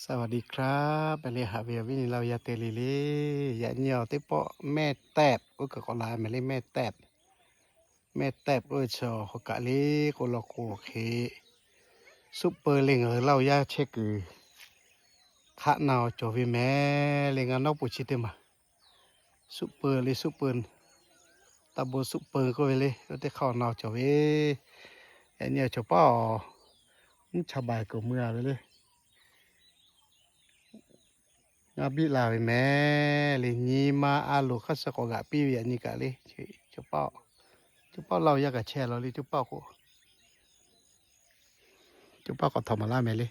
สวัสดีครับ mehˍ le haꞈ ve awˬ viˉ nyi laˇ yaˇ te le le. Yaꞈ nyi awˬ teˇ pawˆ แม่แตบ k'oˆ kaꞈ k'awꞈ la mehˍ le แม่แตบ. แม่แตบ k'oˆ ve chi awˬ hk'aw kaꞈ le k'o law k'o hk'e, suˆ peu le ngaˬ hui laˇ yaˇ chehˇ kuiˬ hk'aˆ na awˬ cawˬ ve mehˍ le. Ngaˬ nawˉ peuˬ chi teˇ maˬ suˆ peu le suˆ peu, taˇ bon suˆ peu k'oˆ ve le, oˇ teˇ hk'aˇ awˬ na awˬ cawˬ ve. Yaꞈ nyi awˬ cawˬ paˇ awˬ mvuhˇ cha baiˬ kuiˬ mui a ve le. Ngaˬ biˇ la ve mehˍ le, nyi ma a loˍ hk'aˇ suh k'awꞈ g'aꞈ piˇ ve yaꞈ nyi kaꞈ le. Cawˬ paˇ, cawˬ paˇ laˇ yaˇ kaꞈ chehˇ law le, cawˬ paˇ k'o, cawˬ paˇ k'awꞈ htawnˍ maˍ laˇ mehˍ le.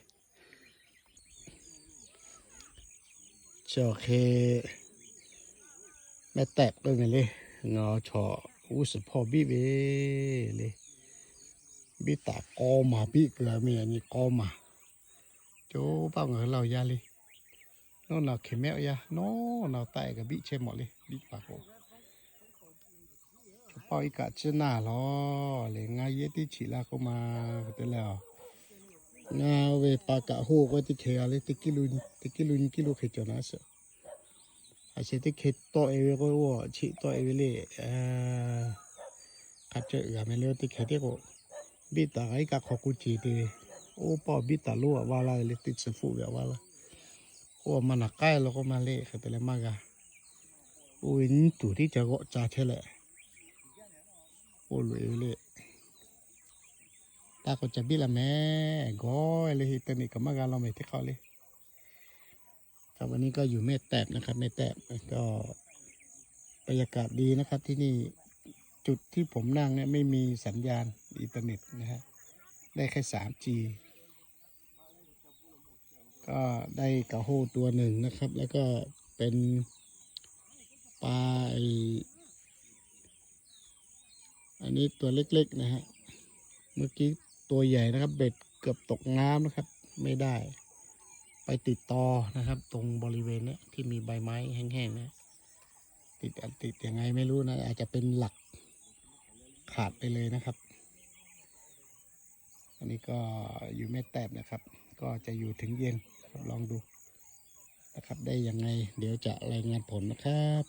Chi awˬ hk'e แม่แตบ k'oˆ ve le, ngaˬ chaw g'uˇ suhˍ hpawˇ biˇ ve le. Biˇ taˍ k'aw maˬ biˇ kuiˬ a ve yaꞈ nyi k'aw maˬ. Cawˬ paˇ ngaˬ hui laˇ yaˇ le. Nawˬ na hk'e mehˆ yaˇ, nawˬ na taˆ e kaꞈ biˇ chehˇ mawˬ le, biˇ paˍ k'o. Cawˬ paˇ iˉ kaˆ ciˉ naˇ lawˬ le, ngaˬ yehˇ teˇ chiꞈ la k'oˆ ma, hk'e te leh a, ngaˬ ve pa kaꞈ hoˆ k'o teˇ hkeh g'a le, teˇ kiˇ lu nyi kiˇ lu hk'e cawˬ naˉ suhˍ. A sheh teˇ hkeh tawˆ e ve k'o, oˇ chiꞈ tawˆ e ve le. Hk'a cawehˬ g'a mehˍ le, oˇ teˇ hkeh tiˉ k'o, biˇ taˍ kaꞈ iˉ kaˆ hk'aw k'oˆ ce te ve. Oˇ paˇ biˇ taˍ lonˉ a vaˇ laˇ ve le, teˇ tcuh hpfuhˆ ve a vaˇ laˇ. Oˇ a ma naˬ k'ai law k'oˆ ma le, hk'e te leh maˇ g'a. Oˇ ve nyiˇ tuˬ tiˉ ca g'awˆ ca chehˇ leh, oˇ loꞈ e ve le. Taˇ k'o ca biˇ la mehˍ, gawˬ e le, internet kaꞈ maˇ g'a law mehˍ teˇ hk'aˇ le. ครับ วันนี้ก็อยู่แม่แตบนะครับ แม่แตบ ก็ บรรยากาศดีนะครับที่นี่ จุดที่ผมนั่งเนี่ยไม่มีสัญญาณอินเทอร์เน็ตนะฮะ ได้แค่ สามจี ก็ได้กระโห้ตัวหนึ่งนะครับ แล้วก็เป็นปลาไอ้ อันนี้ตัวเล็กๆนะฮะ เมื่อกี้ตัวใหญ่นะครับ เบ็ดเกือบตกน้ำนะครับ ไม่ได้ ไปติดตอนะครับ ตรงบริเวณเนี้ยที่มีใบไม้แห้งๆเนี่ย ติดอันติดยังไงไม่รู้นะ อาจจะเป็นหลักขาดไปเลยนะครับ อันนี้ก็อยู่แม่แตบนะครับ ก็จะอยู่ถึงเย็นครับ ลองดูนะครับ ได้ยังไง เดี๋ยวจะรายงานผลนะครับ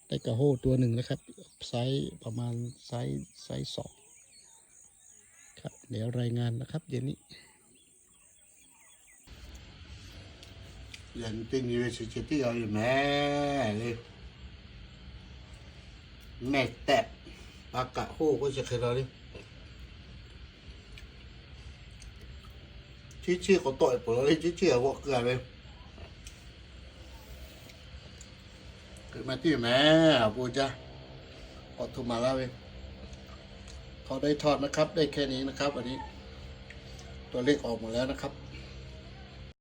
ได้กระโห้ตัวหนึ่งนะครับ ไซส์ประมาณไซส์ ไซส์สอง ครับ เดี๋ยวรายงานนะครับ เย็นนี้ Yaꞈ nyi teˇ nyi ve chi ceh tiˉ g'a ve mehˍ le. แม่แตบ pa kaꞈ hoˆ k'oˆ chi hk'e la le. Ciˉ ciˉ k'awꞈ tawˆ e peuˬ la le, ciˉ ciˉ a g'awˆ keu a ve. Hk'e ma tiˉ mehˍ a bon jaˇ. K'awꞈ htoꞈ ma laˇ ve. พอได้ทอดนะครับ ได้แค่นี้นะครับ อันนี้ ตัวเล็กออกหมดแล้วนะครับ